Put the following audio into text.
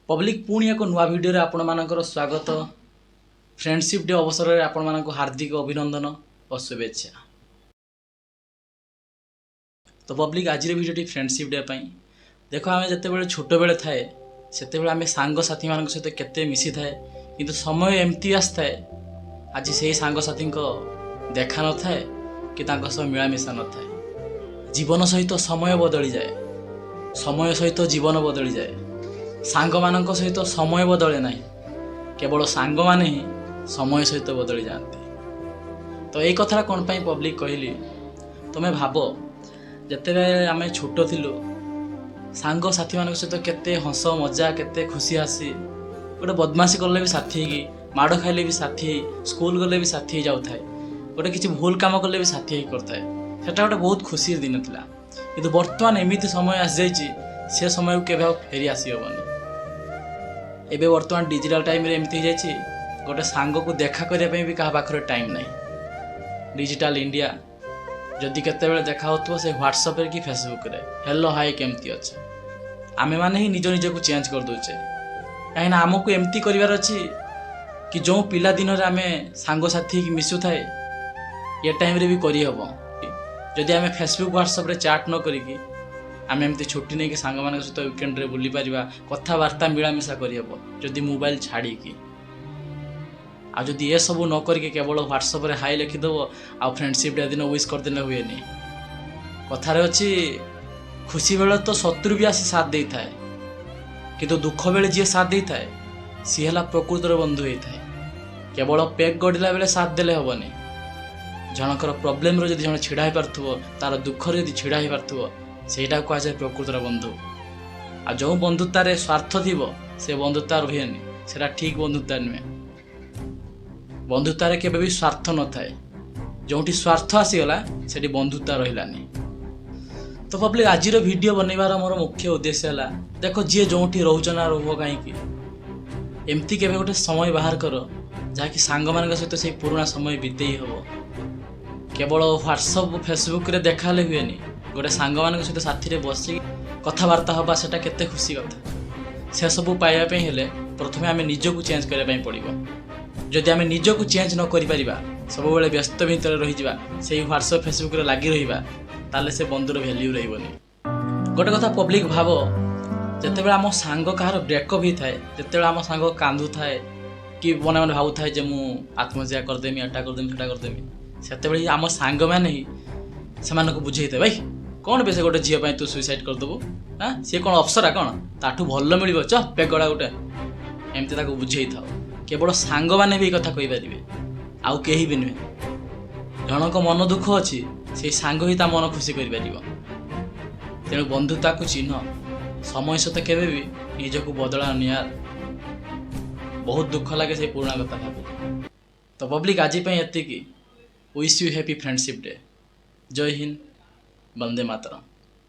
Public, ପୁଣି ଏକ ନୂଆ ଭିଡ଼ିଓରେ ଆପଣମାନଙ୍କର ସ୍ୱାଗତ। ଫ୍ରେଣ୍ଡସିପ୍ ଡେ ଅବସରରେ ଆପଣମାନଙ୍କୁ ହାର୍ଦ୍ଦିକ ଅଭିନନ୍ଦନ ଓ ଶୁଭେଚ୍ଛା। ତ ପବ୍ଲିକ୍, ଆଜିର ଭିଡ଼ିଓଟି ଫ୍ରେଣ୍ଡସିପ୍ ଡେ ପାଇଁ। ଦେଖ, ଆମେ ଯେତେବେଳେ ଛୋଟବେଳେ ଥାଏ, ସେତେବେଳେ ଆମେ ସାଙ୍ଗସାଥିମାନଙ୍କ ସହିତ କେତେ ମିଶିଥାଏ। କିନ୍ତୁ ସମୟ ଏମିତି ଆସିଥାଏ, ଆଜି ସେଇ ସାଙ୍ଗସାଥୀଙ୍କ ଦେଖା ନଥାଏ କି ତାଙ୍କ ସହ ମିଳାମିଶା ନଥାଏ। ଜୀବନ ସହିତ ସମୟ ବଦଳିଯାଏ, ସମୟ ସହିତ ଜୀବନ ବଦଳିଯାଏ। ସାଙ୍ଗମାନଙ୍କ ସହିତ ସମୟ ବଦଳେ ନାହିଁ, କେବଳ ସାଙ୍ଗମାନେ ହିଁ ସମୟ ସହିତ ବଦଳି ଯାଆନ୍ତି। ତ ଏଇ କଥାଟା କ'ଣ ପାଇଁ ପବ୍ଲିକ୍ କହିଲି? ତୁମେ ଭାବ, ଯେତେବେଳେ ଆମେ ଛୋଟ ଥିଲୁ, ସାଙ୍ଗସାଥିମାନଙ୍କ ସହିତ କେତେ ହସ ମଜା, କେତେ ଖୁସି ହାସି। ଗୋଟେ ବଦମାସି କଲେ ବି ସାଥି ହେଇକି, ମାଡ଼ ଖାଇଲେ ବି ସାଥି ହେଇ, ସ୍କୁଲ ଗଲେ ବି ସାଥି ହେଇ ଯାଉଥାଏ। ଗୋଟେ କିଛି ଭୁଲ କାମ କଲେ ବି ସାଥି ହେଇକି କରିଥାଏ। ସେଟା ଗୋଟେ ବହୁତ ଖୁସିର ଦିନ ଥିଲା। କିନ୍ତୁ ବର୍ତ୍ତମାନ ଏମିତି ସମୟ ଆସିଯାଇଛି, ସେ ସମୟକୁ କେବେ ଆଉ ଫେରି ଆସିହେବନି। ଏବେ ବର୍ତ୍ତମାନ ଡିଜିଟାଲ ଟାଇମ୍ରେ ଏମିତି ହେଇଯାଇଛି, ଗୋଟେ ସାଙ୍ଗକୁ ଦେଖା କରିବା ପାଇଁ ବି କାହା ପାଖରେ ଟାଇମ୍ ନାହିଁ। ଡିଜିଟାଲ ଇଣ୍ଡିଆ, ଯଦି କେତେବେଳେ ଦେଖା ହେଉଥିବ, ସେ ହ୍ୱାଟ୍ସଆପ୍ରେ କି ଫେସବୁକ୍ରେ ହ୍ୟାଲୋ, ହାଇ, କେମିତି ଅଛ। ଆମେମାନେ ହିଁ ନିଜ ନିଜକୁ ଚେଞ୍ଜ କରିଦେଉଛେ, କାହିଁକିନା ଆମକୁ ଏମିତି କରିବାର ଅଛି କି ଯେଉଁ ପିଲାଦିନରେ ଆମେ ସାଙ୍ଗସାଥି ହେଇକି ମିଶୁଥାଏ, ଏ ଟାଇମ୍ରେ ବି କରିହେବ। ଯଦି ଆମେ ଫେସବୁକ୍ ହ୍ୱାଟ୍ସଆପ୍ରେ ଚାଟ୍ ନ କରିକି ଆମେ ଏମିତି ଛୁଟି ନେଇକି ସାଙ୍ଗମାନଙ୍କ ସହିତ ୱିକେଣ୍ଡରେ ବୁଲିପାରିବା, କଥାବାର୍ତ୍ତା ମିଳାମିଶା କରିହେବ ଯଦି ମୋବାଇଲ ଛାଡ଼ିକି। ଆଉ ଯଦି ଏସବୁ ନ କରିକି କେବଳ ହ୍ୱାଟ୍ସଆପ୍ରେ ହାଇ ଲେଖିଦେବ ଆଉ ଫ୍ରେଣ୍ଡସିପ୍ ଡେ ଦିନ ୱିଶ୍ କରିଦେଲେ ହୁଏନି। କଥାରେ ଅଛି, ଖୁସି ବେଳେ ତ ଶତ୍ରୁ ବି ଆସି ସାଥ ଦେଇଥାଏ, କିନ୍ତୁ ଦୁଃଖ ବେଳେ ଯିଏ ସାଥ ଦେଇଥାଏ, ସିଏ ହେଲା ପ୍ରକୃତର ବନ୍ଧୁ ହେଇଥାଏ। କେବଳ ପେକ୍ ଗଡ଼ିଲା ବେଳେ ସାଥ ଦେଲେ ହେବନି। ଜଣଙ୍କର ପ୍ରୋବ୍ଲେମରେ ଯଦି ଜଣେ ଛିଡ଼ା ହେଇପାରୁଥିବ, ତାର ଦୁଃଖରେ ଯଦି ଛିଡ଼ା ହେଇପାରୁଥିବ, ସେଇଟା କୁହାଯାଏ ପ୍ରକୃତର ବନ୍ଧୁ। ଆଉ ଯେଉଁ ବନ୍ଧୁତାରେ ସ୍ୱାର୍ଥ ଥିବ, ସେ ବନ୍ଧୁତା ରୁହେନି, ସେଟା ଠିକ୍ ବନ୍ଧୁତା ନୁହେଁ। ବନ୍ଧୁତାରେ କେବେ ବି ସ୍ୱାର୍ଥ ନଥାଏ। ଯେଉଁଠି ସ୍ୱାର୍ଥ ଆସିଗଲା, ସେଠି ବନ୍ଧୁତା ରହିଲାନି। ତ ପବ୍ଲିକ୍, ଆଜିର ଭିଡ଼ିଓ ବନେଇବାର ମୋର ମୁଖ୍ୟ ଉଦ୍ଦେଶ୍ୟ ହେଲା, ଦେଖ, ଯିଏ ଯେଉଁଠି ରହୁଛ ନା ରୁହ କାହିଁକି, ଏମିତି କେବେ ଗୋଟେ ସମୟ ବାହାର କର, ଯାହାକି ସାଙ୍ଗମାନଙ୍କ ସହିତ ସେଇ ପୁରୁଣା ସମୟ ବିତେଇ ହେବ। କେବଳ ହ୍ୱାଟ୍ସଆପ୍ ଫେସବୁକ୍ରେ ଦେଖା ହେଲେ ହୁଏନି। ଗୋଟେ ସାଙ୍ଗମାନଙ୍କ ସହିତ ସାଥିରେ ବସିକି କଥାବାର୍ତ୍ତା ହେବା, ସେଟା କେତେ ଖୁସି କଥା। ସେସବୁ ପାଇବା ପାଇଁ ହେଲେ ପ୍ରଥମେ ଆମେ ନିଜକୁ ଚେଞ୍ଜ କରିବା ପାଇଁ ପଡ଼ିବ। ଯଦି ଆମେ ନିଜକୁ ଚେଞ୍ଜ ନ କରିପାରିବା, ସବୁବେଳେ ବ୍ୟସ୍ତ ଭିତରେ ରହିଯିବା, ସେଇ ହ୍ୱାଟ୍ସଆପ୍ ଫେସବୁକ୍ରେ ଲାଗି ରହିବା, ତାହେଲେ ସେ ବନ୍ଧୁର ଭ୍ୟାଲ୍ୟୁ ରହିବନି। ଗୋଟେ କଥା ପବ୍ଲିକ୍ ଭାବ, ଯେତେବେଳେ ଆମ ସାଙ୍ଗ କାହାର ବ୍ରେକଅପ୍ ହେଇଥାଏ, ଯେତେବେଳେ ଆମ ସାଙ୍ଗ କାନ୍ଦୁଥାଏ କି ମନେ ମନେ ଭାବୁଥାଏ ଯେ ମୁଁ ଆତ୍ମହତ୍ୟା କରିଦେମି, ଏଟା କରିଦେମି, ସେଟା କରିଦେମି, ସେତେବେଳେ ହିଁ ଆମ ସାଙ୍ଗମାନେ ହିଁ ସେମାନଙ୍କୁ ବୁଝେଇଥାଏ, "ଭାଇ, କ'ଣ ବେଶୀ ଗୋଟେ ଝିଅ ପାଇଁ ତୁ ସୁଇସାଇଡ଼୍ କରିଦେବୁ? ହାଁ, ସିଏ କ'ଣ ଅପ୍ସରା କ'ଣ? ତାଠୁ ଭଲ ମିଳିବ, ଚ ପେଗଡ଼ା ଗୋଟେ।" ଏମିତି ତାକୁ ବୁଝେଇଥାଉ। କେବଳ ସାଙ୍ଗମାନେ ବି ଏଇ କଥା କହିପାରିବେ, ଆଉ କେହି ବି ନୁହେଁ। ଜଣଙ୍କ ମନ ଦୁଃଖ ଅଛି, ସେଇ ସାଙ୍ଗ ହିଁ ତା ମନ ଖୁସି କରିପାରିବ। ତେଣୁ ବନ୍ଧୁତାକୁ ଚିହ୍ନ, ସମୟ ସହିତ କେବେ ବି ନିଜକୁ ବଦଳାଅନି ୟାର। ବହୁତ ଦୁଃଖ ଲାଗେ ସେଇ ପୁରୁଣା କଥା ଭାବିଲେ। ତ ପବ୍ଲିକ୍, ଆଜି ପାଇଁ ଏତିକି। Wish you happy Friendship Day. Jay Hind, Vande Mataram.